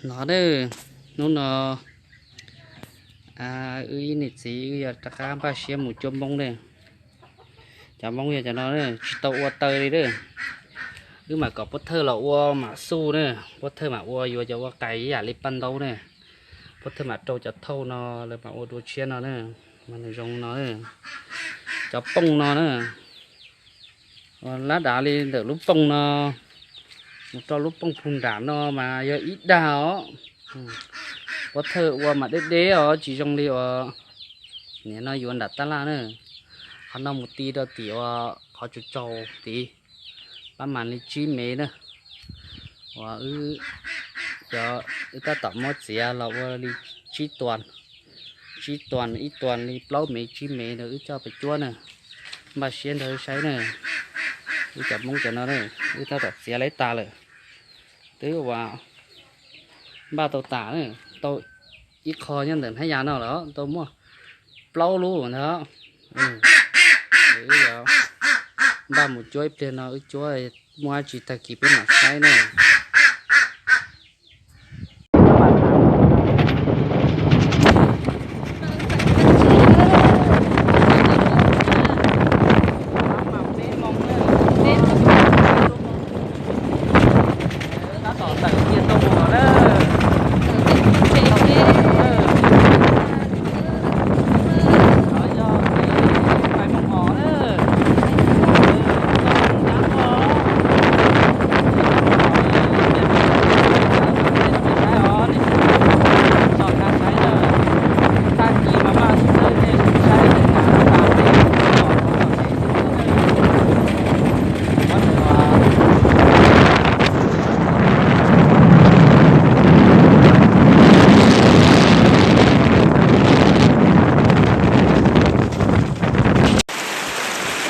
No na, hnub no wb ib niam txiv wb yog rov qab npaj siab mus cuab Hmoob na. Cov Hmoob yog cov no tsis tau ua taw li na. Wb mam kom Pov Thawj los ua mam xuj na, Pov Thawj mam ua yuav cov ua qais ib yam li paj ntaub na. Pov Thawj mam rau cov thauj no, lawv mam ua dua tshiab no na, mas nws zoo no na. Cov pooj no na, lab dav li ntawm lub pooj no mus rau lub pooj phu nram no mas yog ib dag os. Pov Thawj ua mas deb deb os, tsis zoo li uas nim no yuav nram tab laj na. Qhov no mus ti rau tim uas qhov tsaus tsaus tid, pab mas li tsib mev na. Uas wb, cov wb tab tom muab txiav los ua li tsib tuas, tsib tuas, ib tuas li plaub mev tsib mev na, wb coj pem cuab na. Npaj siab nrog wb saib na. Wb cov Hmoob cov no na, wb tab tom txiav lawv tas lawm. Twb uas npaj tau tas na, tau ib qho nyob ntawm hnab yas no lawm, tau muaj plaub lub ntag. Wb npaj mus cuab ib pliag no, wb cuab muaj dab tsi tag kis peb mam saib na.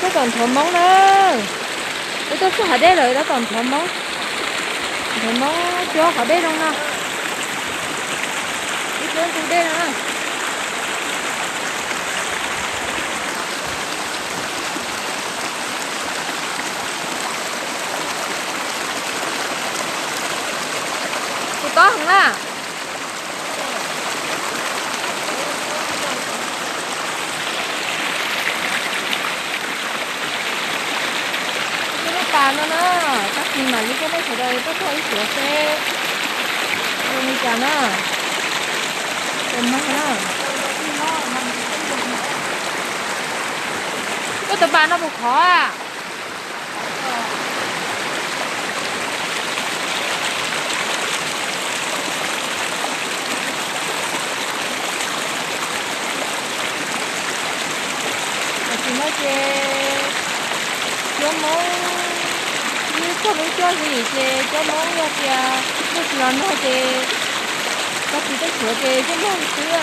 Tab tom nthuav Hmoob na. Wb tuaj txog hav dej lawm, tab tom nthuav Hmoob. Nthuav Hmoob cuab qhov dej zoo no. Wb cuab ntug dej no. Tus tob heev na. Wb cuab lub pas no na, tag kis mam li coj nej sawv daws tuaj txog wb suav seb zoo li cas na. Tus mag na. Koj tus pas no puas khov a? Tam sim no ces cuab Hmoob, wb txog lub cuab hli ces cuab Hmoob, yog tias ntuj tsis los nag ces tag kis tuaj suav ces yeej nag xwb.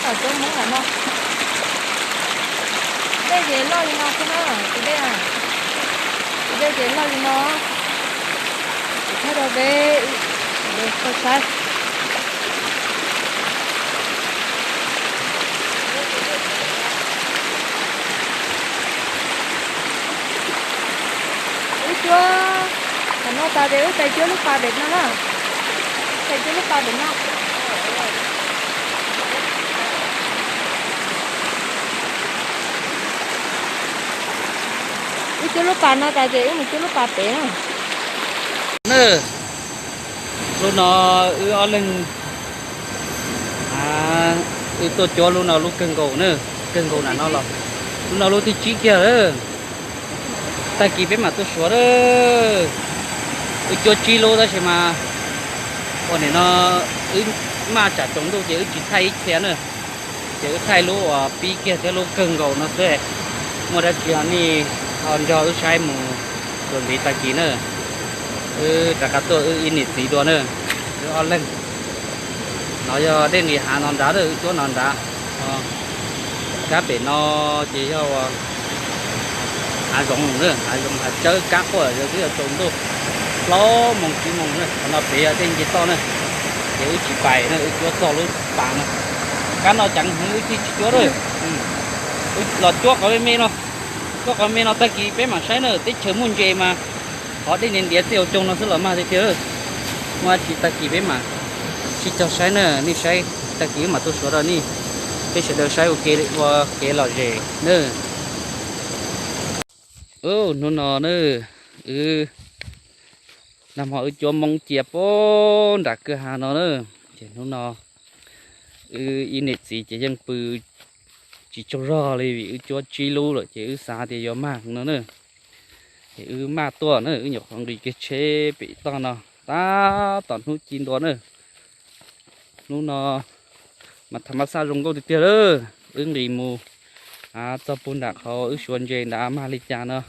Tom cuab Hmoob lam no. Dej ces loj li no xwb na, tus dej, tus dej ces loj li no. Kuv thaij rau peb sawv daws saib. Wb cuab, thaum no tas ces wb pais cuab lub pas pem no na. Pais cuab lub pas pem no. Wb cuab lub pas no tas ces wb mus cuab lub pas pem na. Lub no wb ob leeg, wb tuaj cuab lub no lub kawg nkaus na, kawg nkaus nram no los. Lub no lub thib tsib kiag lawm. Tag kis peb mam tuaj suav lawm. Wb cuab tsib lub tab sis mas ua nim no wb maj tsam tsaus ntuj ces wb tsis thaij ib txhia na. Ces wb thaij lub uas pib kiag thiab lub kawg nkaus no xwb. Muaj dab tsi ho nej ho nrog wb saib mus txuas ntxiv tag kis na. Wb rov qab tuaj wb ib niam txiv dua na, wb ob leeg. No yog dej nqis hav no nrad, wb cuab no nrad. Kab pem no ces yog ua hav zoov na, hav zoov hav tsawb kab quaj yog twb yog tsaus ntuj plaub moos tsib moos na. Qhov no pem yog dej nce toj na, ces wb tsis pais na, wb cuab txog lub pas no. Kab no ceev heev wb thiaj tsis cuab na. Wb los cuab qhov me me no. Koj qhov me no tag kis peb mam saib na, teb chaws muaj ntses mas qhov dej ntiav ntiav txij hauv coo no xwb los mag tiag tiag. Muaj dab tsi tag kis peb mam sib cog saib na, nej saib tag kis wb mam tuaj suav rau nej, peb sawv daws saib ua ke ua kev lom zem na. Hnub no na, wb nag hmo wb cuab Hmoob cia puag nram kwj ha no na. Ces hnub no wb ib niam txiv ces yeej pw tsis tsaug zog li vim wb cuab tsib lub lawm ces wb xav tias yuav mag no na. Ces wb maj tuaj na, wb nyuam qhuav nqis kiag tsheb pem toj no tab tom hnub ci ntua na. Hnub no mas tham mas xaj zoo nkauj tiag tiag lawm. Wb nqis mus txog puag nram qhov wb suav ntses nrad mag li cas no,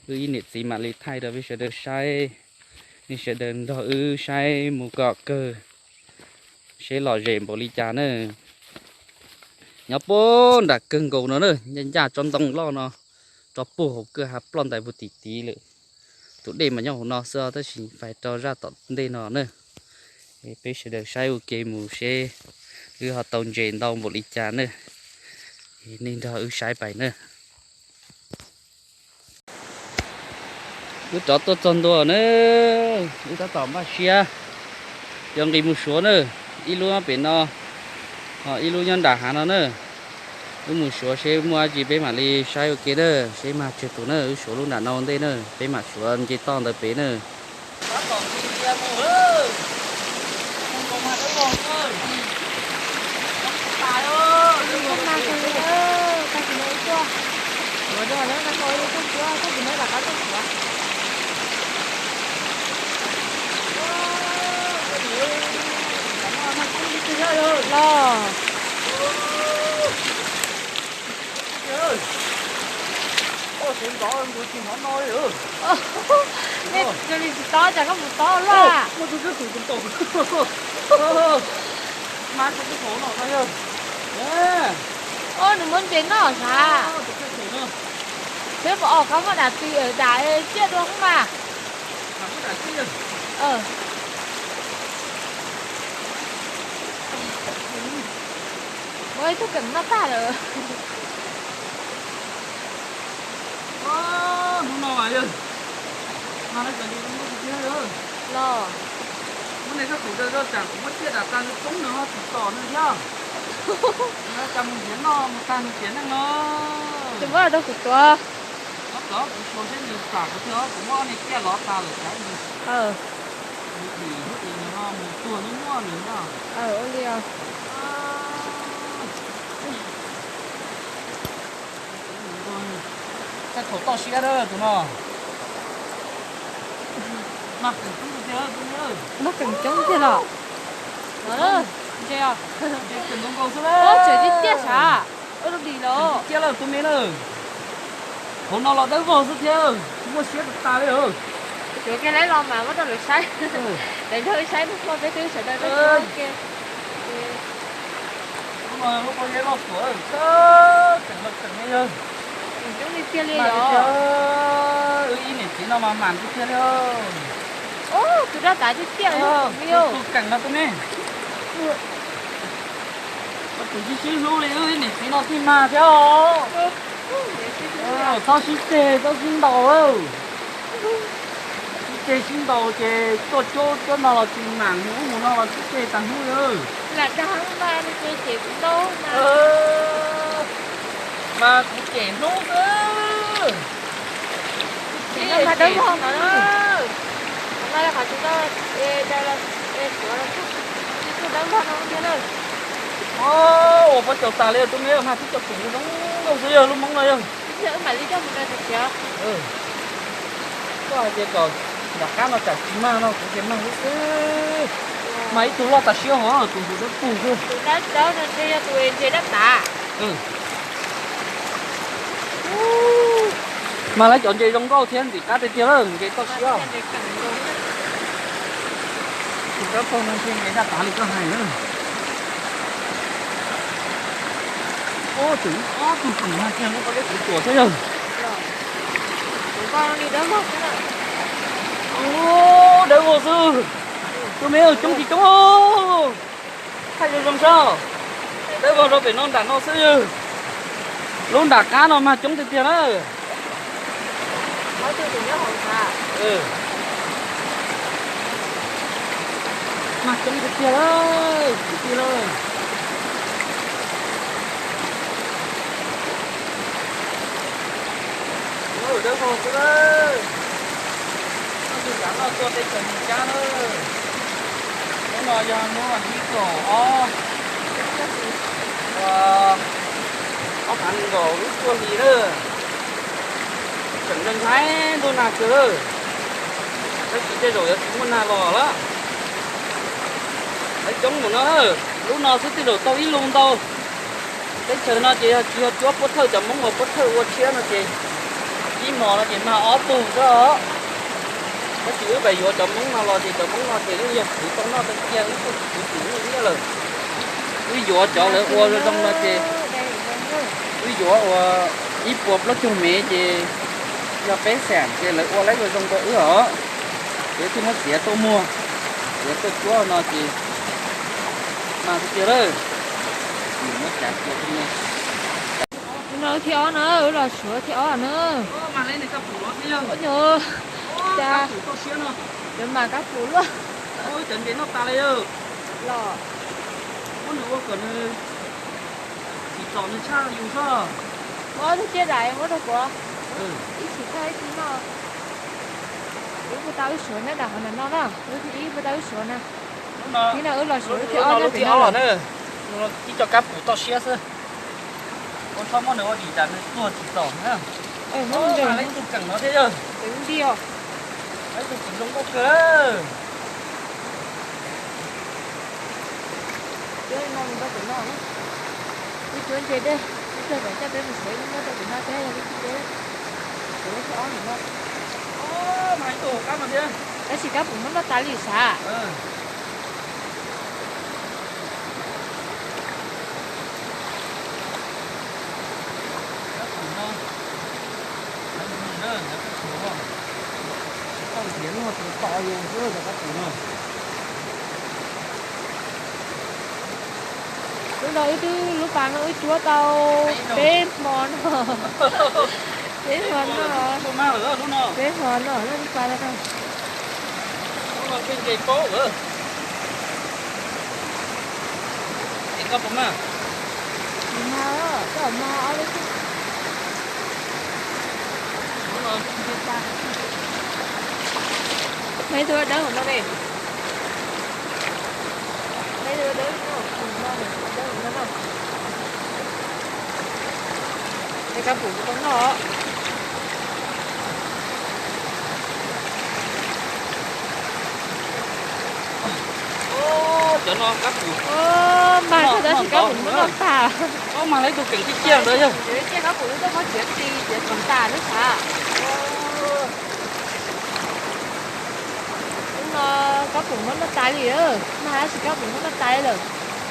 wb ib niam txiv mam li thaij rau peb sawv daws saib. Nej sawv daws nrog wb saib mus kom kawg seb lom zem npaum li cas na. Nyob puag nram kawg nkaus no na, ncaj ncaj tsob ntoo loj no, rau puag hauv kwj ha ploj ntais puag tim tid lawm. Tus dej mas nyob hauv no xwb tab sis faib rau zaj tom ntej no na. Peb sawv daws saib ua ke mus seb wb ho tau ntses ntau npaum li cas na. Nej nrog wb saib pais na. Wb rov tuaj txog ntua na, wb tab tom npaj siab yuav nqis mus suav na. Ib lub pem no, ib lub nyob nram hav no na. Wb mus suav seb muaj dab tsi peb mam li saib ua ke na, seb mag tsawg tus na. Wb suav lub nram no ua ntej na, peb mam suav nce toj ntawd pem na. Los, nej tsis tob cas koj mus tob laj. Nws muab ntses noj sav. Peb puas os qab muab dam tw dam ciaj dua mas. Muab ib tug keem noj tag lawm. Hnub no mas yawg, mag lawv cov ntses zoo nkauj tiag tiag. Los, muab nej koj tus rau zoj tsam kuv muab ciaj dam tas nws poob nws ho tsis tom nws thiab. Nws cas mus ntiav noj mus tag nws tiam neej no. Tus muab rau kuv tuav. Ob txog kuv xyuas seb nws xam kuv thiab, kuv muab ob niag ciaj lov tas lawm xav. Nws dim hnub dim no mus tuag nyuaj nyuaj nws na. Ua li os. Thaij thaum toj siab tus no. Mag keem coob tiag, tus me. Mag keem coob tiag los. Ntses, ntses keem zoo nkauj xwb na. Tseem tiaj tiaj sav. Ua zoo dim los. Tiaj lawm tus me na. Hauv no los dawb vog xwb thiab, muaj siab tas tas li. Yuav kiag lawv los mas muab rau lawv saib. Lawv nrog wb saib hnub no peb twb sawv daws peb twb ua ke. Hnub no lub pob zeb loj tuaj, keem los keem li yawg. Keem coob li tiag li os. Wb ib niam txiv no mas mam tiag tiag li. Tus dab tas tiag tiag li. Tus keem no tus me. Tus sib sib hlub li wb ib niam txiv no thiaj mag thiab os. Txhob sib ceg txhob sib ntaus. Sib ceg sib ntaus ces tuaj cuab cuab no los tsis mam, mus ub mus no los sib ceg tas hnub li. Lam dag mas nws ces cem kuv ntau mas. Mas kuv cem hnub xwb. Cem no mas dawb vog no. Qhov no yog qhov tsis tau, e, da, e, kuv tsis tau dawb vog no thiab na. Ua pob caus tas li tus me, mag twb cov keem zoo nkauj xwb yog lub Hmoob no yog. Wb mam li coj mus da tiag tiag. Koj hais tias kom nram qab no tsam tsis mag no kuv ces mag xwb xwb. Mas ib tug loj tas siab hov tus ntses dawb paug xwb. Tus dawb dawb no ntshe yog tus ntses dab tas. Mas lawv cov ntses zoo nkauj thiab ntxim qab tiag tiag lawm, ntses toj siab. Tus dawb paug no ntshe ntses dab tas li koj hais na. Ub, tseem ob tug tseem mag kiag lub pob zeb kuv tuam thiab yog. Dawb vog xwb. Tus me coob tsis coob. Thaij zoo zoo saib. Dawb vog rau pem no nram no xwb. Lub nram qab no mag coob tiag tiag na. Ob tug tus nyob hauv ntag. Mag coob tiag tiag lawm, kwv tij lawm. Ua dawb vog xwb lawm. Noj tus kav noj tuaj teb chaws Meskas lawm. Hnub no yog hnub vas thib kaum ob, ob phav nees nkaum lub cuaj hli lawm. Tseem ntshai ntshai ntuj nag kawg lawm. Tab sis tej zaum yuav tsis muaj nag los lawm. Lawv coob mus no, lub no xwb tej zaum tau ib lub ntau. Teb chaws no ces yog tsis yog cuab puab thawj cov Hmoob uas puab thawj ua tshiab no ces ib hmos no ces mag ob tug xwb os. Tab sis wb pem yuav cov Hmoob no los ces cov Hmoob no ces yeej yog khwv tau noj tau kiag, wb kuj khwv tsis muaj liab lawm. Wb yuav cov lawv ua zoo zoo no ces wb yuav ua ib puas plaub caug mev ces yog peb xees ces lawv ua laib zoo zoo rau wb os. Ces wb thiaj muab txiav tuaj muag, txiav tuaj cuab no ces mag tiag tiag lawm. Muab cav cia no. Hnub no thiab ob na, wb los suav thiab ob na. Ua cas cov mas kab pum luaj. Los muab nws ua kom nws tsim txom nws tshaj yus zog. Muab tus ciaj dais muab rau kuv, ib sim thawj ib sim noj. Wb puas tau wb suav nyob nram qhov ntawm no na, wb thiaj li puas tau wb suav na. Hnub no wb los suav thiab ob nyob pem no los. Ib co kab pum toj siab xwb. Ua txhob muab nws ua dim tas nws tuag tsis txaus na. Mas lawv tus keem no thiab yog. Lawv tus keem zoo nkauj kawg. Cuab no mus rau pem no, wb cuab ntses dej, wb coj tom coj peb mus xev wb muab rau pem no thiab yog wb cuab, kuv lub thiab ob ntawm no. Tab sis kab pum muab noj tas li sav. Lub no wb twb, lub pas no wb cuab tau peb hmo no. Peb hmo no, peb hmo no lub pas no. Mas, koj mas ob lub. Neb tus dawb hauv no ne. Neb tus dawb hauv no, dawb hauv no na. Neb kab pum tau noj. Cov no kab pum, mas tab sis kab pum muab noj tas. Mas lawv tus keem tiag tiag ntawd yog. Tiag kab pum lawv tuaj muab txiav ti txiav tsis tas lub sav. Hnub no kab pum muab noj tas li, mas tab sis kab pum muab noj tas li lawm.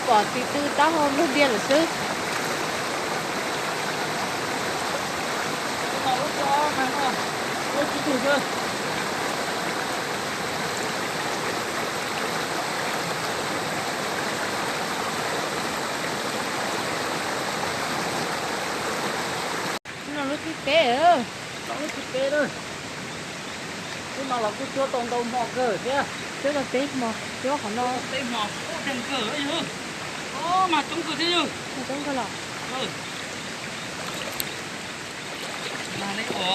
Pom tis tw taub hau luag ntiag lawm xwb. Hnub no lub thib peb, lub thib peb na. Hnub no los kuj cuab tau ntau hmo kawg thiab. Cuab tau peb hmo, cuab qhov no peb hmo, deeg kawg yog. Mas coob kawg thiab yog. Coob kawg los. Mas li ua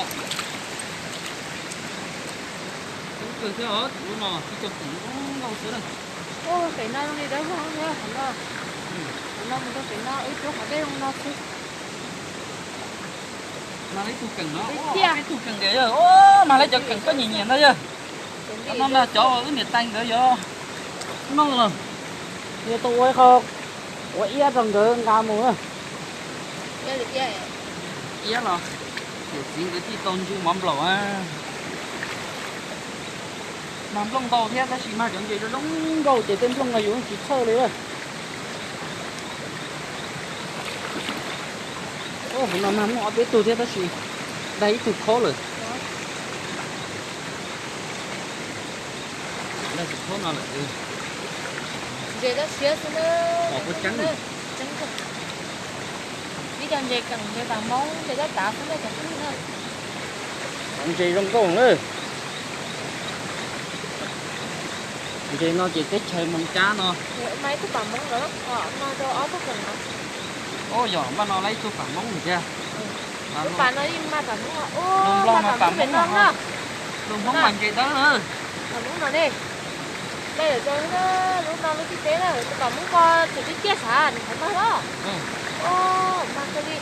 coob kawg thiab os, tus lub no tib co pum zoo nkauj xwb na. Pem no zoo li dawb vog thiab qhov no. Qhov no mus rau pem no wb cuab qhov dej zoo no xwb. Mas lawv tus keem no, ib tug keem nkaus yog, mas lawv cov keem koj nyiam nyiam ntawd yog. No na cov wb niam tais nkawd yuav noj los, yuav tau ua ib qho ua iab rau nkawd nqa mus. Iab los, yawm txiv nkawd thiaj tau ntsw mov nplaum. Mag nplooj ntau thiab tab sis mag cov ntses zoo nkauj ces tej nplooj no yus tsis txhawj li. Hauv no mag muaj ob peb tug thiab tab sis dag ib tug khaub lawm. Dag tus khaub no lawm. Ntses toj siab xwb na. Pom puas ceeb? Ib co ntses keem ntses tas Hmoob ntses tab tav xwb na cov phooj ywg na. Ntses zoo nkauj na. Ntses no ces teb chaws Moos Cab no. Ub, yog npaj no lawv ib tug pam Hmoob thiab. Lub Nplog mas pam Hmoob, lub Hmoob mas ntses dawb na. Lub no lub thib peb na, tus pam Hmoob ko tseem tiaj tiaj sav, nws qhov mag los. Mag kawg li.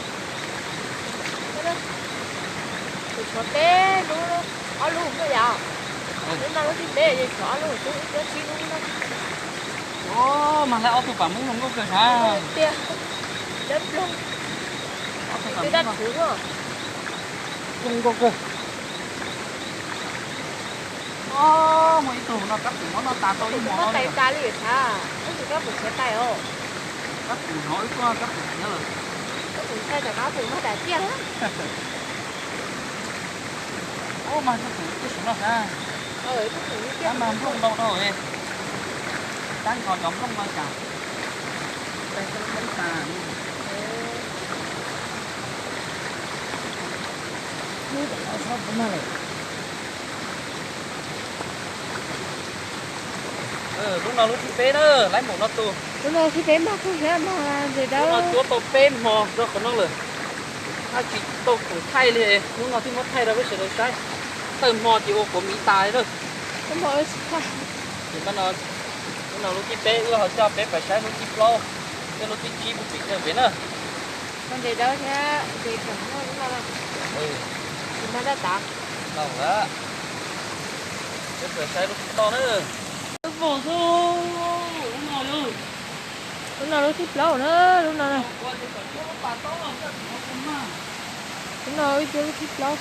Tus tshuav peb lub, ob lub nkaus yom. Lub no lub thib peb, tshuav ob lub xwb, ib cuab tsib lub na. Ub, mag lawv ob tug pam Hmoob zoo nkauj kawg sav. Tiag, dawb ploog. Ob tug pam Hmoob zoo nkauj kawg. Ub, muaj ib tug no kab pum no noj tas tau ib hmo no. Tais tas li sav, tab sis kab pum khiav tais os. Kab pum hnov wb tuaj kab pum khiav lawm. Kab pum ntshai tsam kab pum mag tas tiaj. Ub, mag tug pum tib si no sav. Tab mag nplooj ntau dhau, tab nkaus cov nplooj no cas. Lub no lub thib peb na, lawv npaum no tus. Lub no thib peb mag kawg thiab, mag ntses dawb. Lub no cuab tau peb hmo rau qhov no lawm. Tab tsis tau pum thaij li, lub no thiaj muab thaij rau peb sawv daws saib. Tawm hmo ces ua quav miv tas li lawm. Ces lub no lub thib peb, wb ho coj peb pais saib lub thib plaub thiab lub thib tsib puas pim kawg pem na. Ntses dawb thiab ntses kawg no lub no. Tus no daj tav. Tau lawm. Peb pais saib lub thib plaub na. Lub no lub thib plaub na, lub no. Lub no ib cuab lub thib plaub.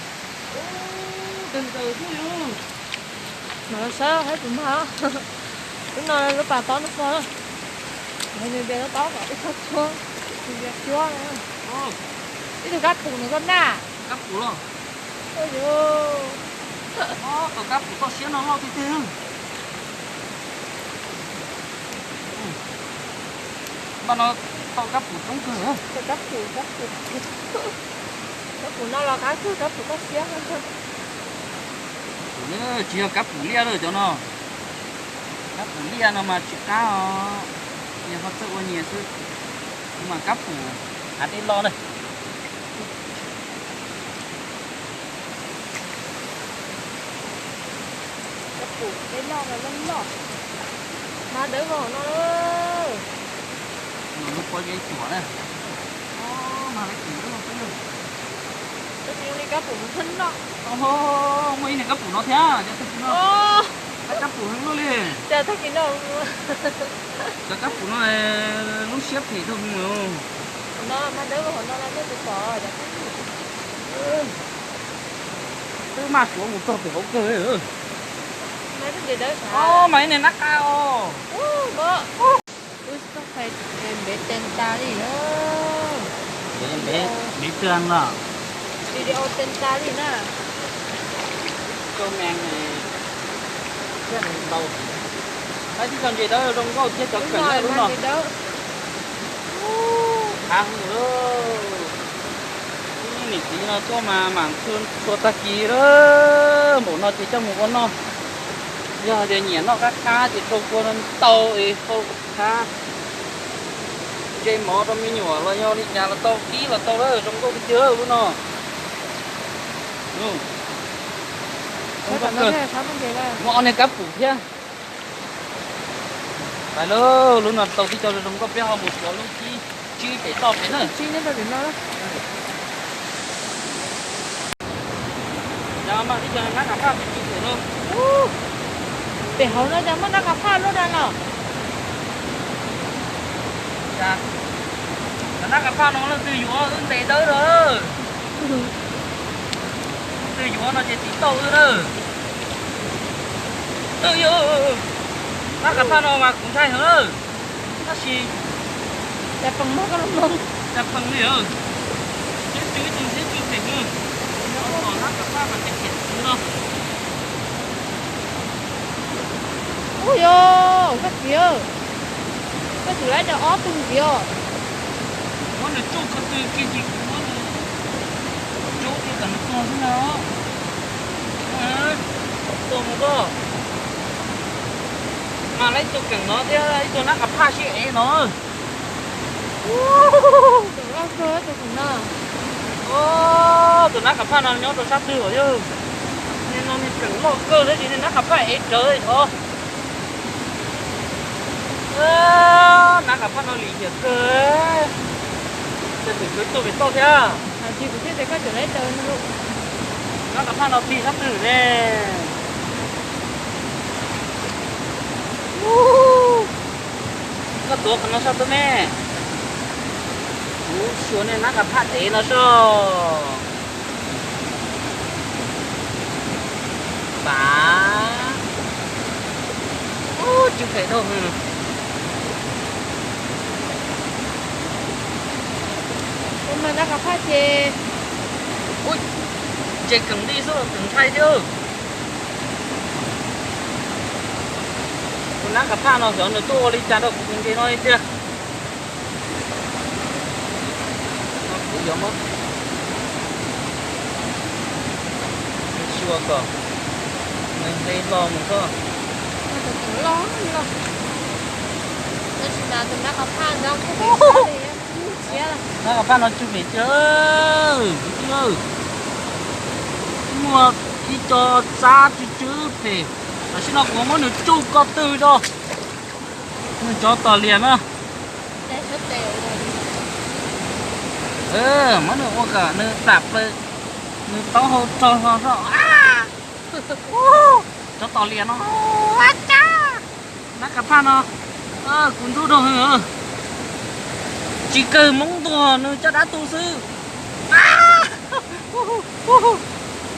Mam los saib haib puas mag. Lub no lub pas tob no pog. Nws ntias tob kom ib txog cuab, ntias cuab. Ib tug kab pum nws koj naj. Kab pum los. Tus kab pum toj siab no loj tiag tiag. Npaj no tau kab pum coob kawg. Kab pum, kab pum. Kab pum no los qab kawg, kab pum toj siab. Tsis yog kab pum liaj lawm cov no. Kab pum liaj no mas tsis qab os, yog ho txawj ua nyias xwb. Kuv mas kab pum hav dej loj na. Kab pum dej loj mas loj loj. Mag dawb vog no. Lub pob zeb cuam na. Mag li tim lub no xwb. Tab sis li kab pum no, muaj ib niag kab pum no thiab, cov tag kis no. Kab pum heev luaj li. Cov kab pum no lub siab phem dhau heev. Twb maj suav mus txog pem hauv kawg. Mas ib niag nab qa os. Ntev tag li na. Video tseem tas li na. Cov me thiab ntau. Saib tib co ntses dawb zoo nkauj thiab cov kawm lub no. Qab heev lawm. Niam txiv no tuaj mas mam txhua tag kis lawm. Npaum no ces coj mus ua noj. Yog tias nyiam noj qab qab ces rau kua no tau es hau qab. Ntse mov rau me nyuam los yog li cas los tau, kib los tau lawm, zoo nkauj tiag tiag lub no. Muaj ob niag kab pum thiab. Pais lauj, lub no tau tib co zoo nkauj, peb ho mus xyuas lub thib tsib pem toj pem na. Pem hauv no cas muaj nab qa phaj luaj na los? Cov nab qa phaj no leej twg yuav wb ntes dawb lawm. Leej twg yuav no ces tiv tauj wb na. Nab qa phaj no mas kuv ntshai heev lawm. Tab sis cas pheej mag koj los mloog, cas pheej li, siab tsw ib tug siab tsw phem na. Nab qa phaj mas ces phem xwb no. Ub yos, koj txiv, koj txiv lawv cov ob tug ntxiv os. Muab nws tsuj ko tw kiag ces kuv muab nws tsuj kiag kom nws tuag xwb no. Mus koj, mas lawv ib tug keem no thiab ib tug nab kav phaj sib ev no. Tus nab kav phaj no nyob rau sab twg os yog? Niag no niag keem loj kawg thiab ces niag nab kav phaj ev rawv os. Nab kav phaj no lim hiam kawg. Ces tus tswv tuaj pem toj thiab. Nab kav phaj no tig sab twg ne? Koj tuav qhov no soj tub me. Kuv xyuas niag nab kav phaj dev no soj. Pav, tsw phem dhau. Ua mas nab kav phaj ces, ntses keem li xwb los keem ntshai thiab. Tus nab kav phaj no xyov nws tuaj ua li cas rau kuv tus ntses no li tiag. Kuv yuav muab xyuas kom nws hle hlo mus xwb. Nab kav phaj no tsw phem tiag. Muaj ib co txab tsw tsw phem. Tam sim no kuv muab nws tsuj ko tw rau nws tsov tos lias na. Muab nws ua kom nws plam plaws, nws taub hau rog hlo rau tsov tos lias no. Nab kav phaj no kuv ntxub rau hwv, tsis kawg Hmoob ntuag nws coj dab tu xwb.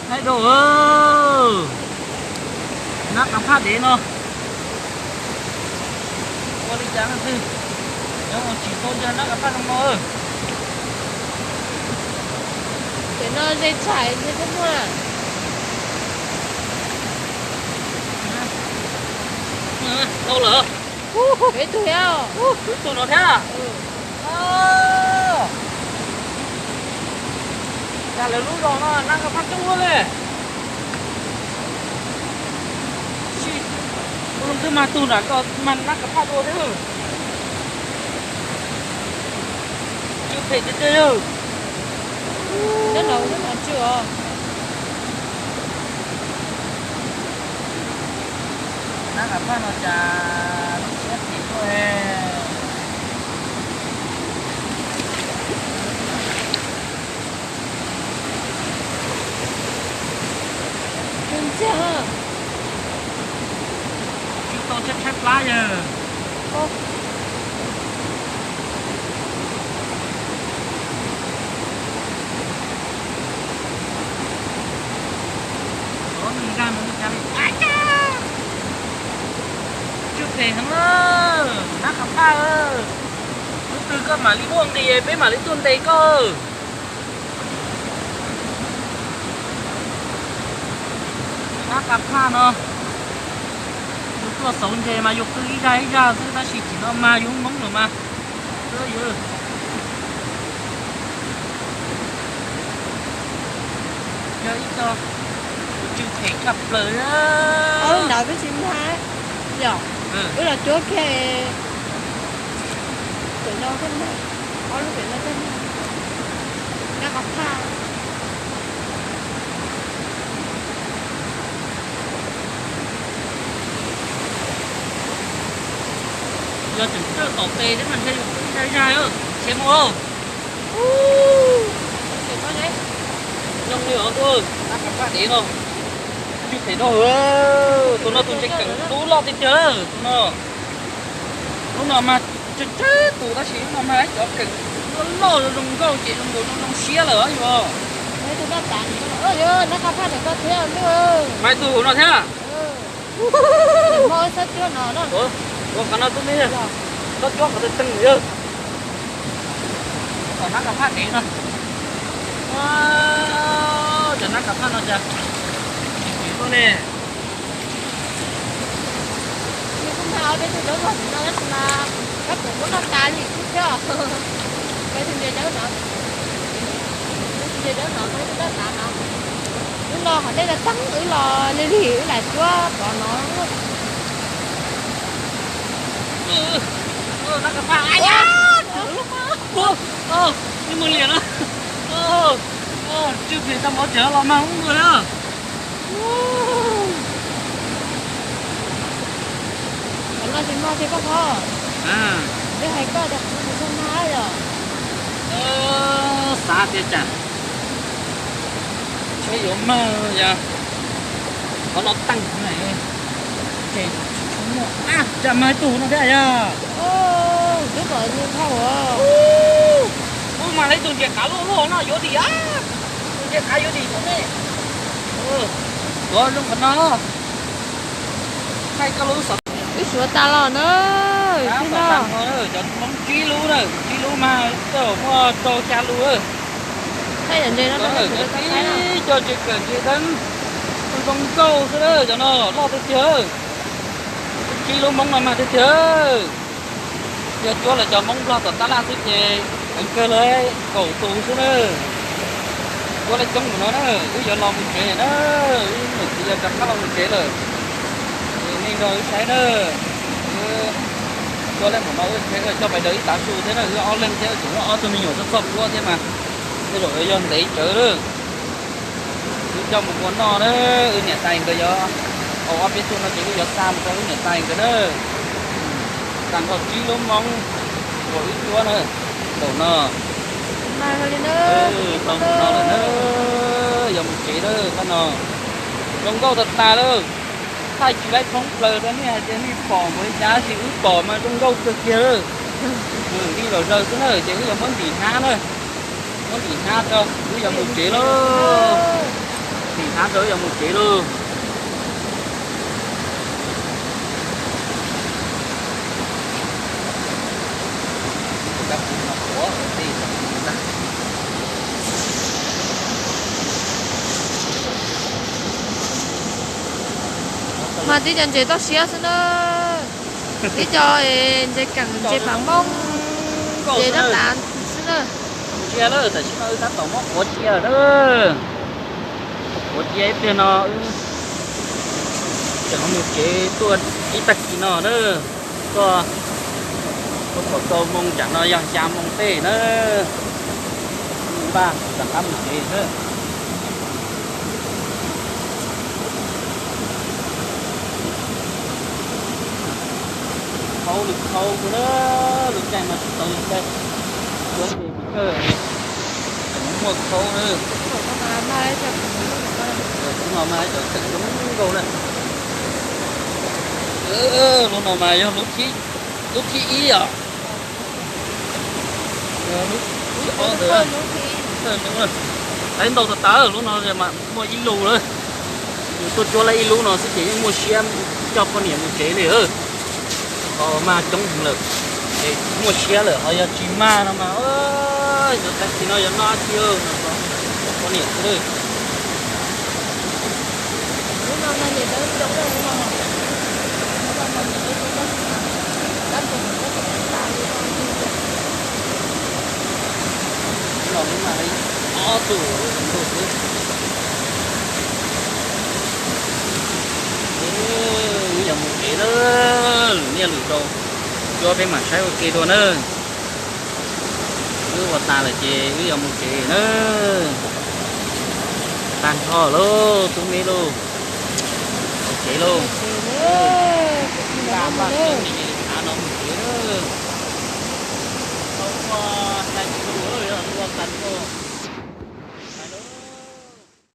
Hais rau nab kav phaj dev no ua li cas no twg, nyob mus tsis tau ntawm nab kav phaj zoo no. Ces no ze tshais ze thiab muaj. Dhau lawm. Peb tug thiab. Peb tug no thiab. Cas lawv lub zos no nab kav phaj coob luaj li. Ua zoo twb mag tug nram ko mag nab kav phaj dua thiab. Tsw phem tiag tiag yawg. Nyob no nyob no tsw os. Nab kav phaj no cas lub siab phem tuaj. Ntxiag, tsw tau tshaib tshaib plab yawg. Nws nkag mus li cas li. Tsw phem heev na, nab kav phaj. Hnub twg koj mam li muaj nqis peb mam li tuaj ntes koj. Nab kav phaj no, yus tuaj xauv ntses mas yus qw ib zaj ib zaj xwb tab sis tsim no mas yus Hmoob lawm mas. Yog ib co tsw phem tshaj plaws. Ob lub ntawd peb tsis mag, yog wb los cuab kiag, pem no thiaj mag, ob lub pem no thiaj mag, nab kav phaj. Yog tseem txawj tom tes thiab mas ntshe yus qw zaj zaj, ntshe mus. Zoo li os, nab kav phaj dev no, tsw phem dhau. Tus no tus ntses keem lub loj tiag tiag tus no. Lub no mas tsawg tsawg tus tab sis lub no mas ib cov keem loj loj zoo nkauj ces zoo nkaus zoo zoo siab lawm os yus. Mas tus hauv no thiab. Ua qhov no tub me, koj cuab qhov twg teeg yawg. Tom nab kav phaj dev no. Cov nab kav phaj no cas tsis phem tuaj ne. Kuj mag ob peb tug dawb vog no tab sis mas kab pum muab noj tas li xwb thiab. Peb tug ntses dawb no, peb tug ntses dawb no, peb tug dawb tas no, lub Qhov dej no teeb wb los lig lig wb lam cuab pov no. Mus liam na. Tswj phem tau mov cawv los mag ub ntua na. Qhov no tsis mag tiag koj phob. Twb hais koj tias qhov no tsis tshua mag yom. Xav tias cas tsheb yuav mag yog qhov no teeg na. Ces tsis tshua muaj, cas mag ib tug no thiab yog. Twb pom nws dhau. Ub, mag li tus ntses qav luaj luaj no yuav dim, tus ntses qav yuav dim tau ne. Tuav zoo qhov no, thaij koj lub xov. Wb suav tas los na. Cov Hmoob tsib lub na, tsib lub mas tej zaum muaj rau xya lub. Cov ntses cog ceg deeb, zoo nkauj xwb na, cov no loj tiag tiag. Tsib lub Hmoob no mag tiag tiag. Yog cuab lawv cov Hmoob Nplog tom tab laj xwb ces heev kawg lawv kaum tus xwb na. Cuab lawv coob mus no na, wb yuav los mus tsev na, wb niam txiv yuav rov qab los mus tsev lawm. Nej nrog wb saib na, wb cuab lawv mus no wb coj pais daws ib tav su thiab na, wb ob leeg thiab tseem muaj ob tug me nyuam txog txog cuab thiab mas tej zaum yog ntev tsawv lawm. Wb coj mus ua noj na, wb niam tais nkawd yuav, ob peb tug no ces wb yuav xa mus rau wb niam tais nkawd na. Tag nrho tsib lub Hmoob uas wb cuab na, npaum no, tau npaum no lawm na, yuav mus tsev lawm tab no. Zoo nkauj tag tas lawm, thaij tsis laib thoob plaws rau nej hais tias nej pom npaum li cas, tab sis wb pom mas zoo nkauj kawg kiag lawm. Nej los zaws xwb na, ces wb yuav muab ntim hnab na. Muab ntim hnab rau wb yuav mus tsev lauj. Ntim hnab rau wb yuav mus tsev lauj. Mas tib cov ntses toj siab xwb na. Tib co ntses keem ntses pam moob, ntses tab tav xwb na. Ntsia lawm, tam sim no wb tab tom muab quav cia na. Quav cia ib pliag no wb tseem mus tsev tuaj ib tag kis no na. Tuaj, tuaj thaum rau moo tsam no yog xya moo tej na. Npaj rov qab mus tsev na. Khaub li khaub na, lub caij no tsis tau li caij, cuab ntses pes tsawg, tseem muaj khaub na. Lub no mas cov tseem zoo nkauj na. Lub no mas yog lub thib ib os. Lub thib ob ntawd, thawj lub na. Qaib ntau tas tas, lub no mas muaj ib lub lawm. Yus tuaj cuab lawm ib lub no xwb ces yeej muaj siab coj poj niam mus tsev li. Ho mag coob heev lawm, ces muaj siab lawm, ho yog tsis mag no mas, yog tag kis no yog noj dab tsi no, poj niam xwb. Lub no lub mag li ob tug zoo nkauj xwb. Wb yuav mus tsev na, lwm niaj lwm zaus cuab peb mam saib ua ke dua na. Wb ua tas lawm ces wb yuav mus tsev na. Tag nrho lauj tub me lauj, mus tsev lauj.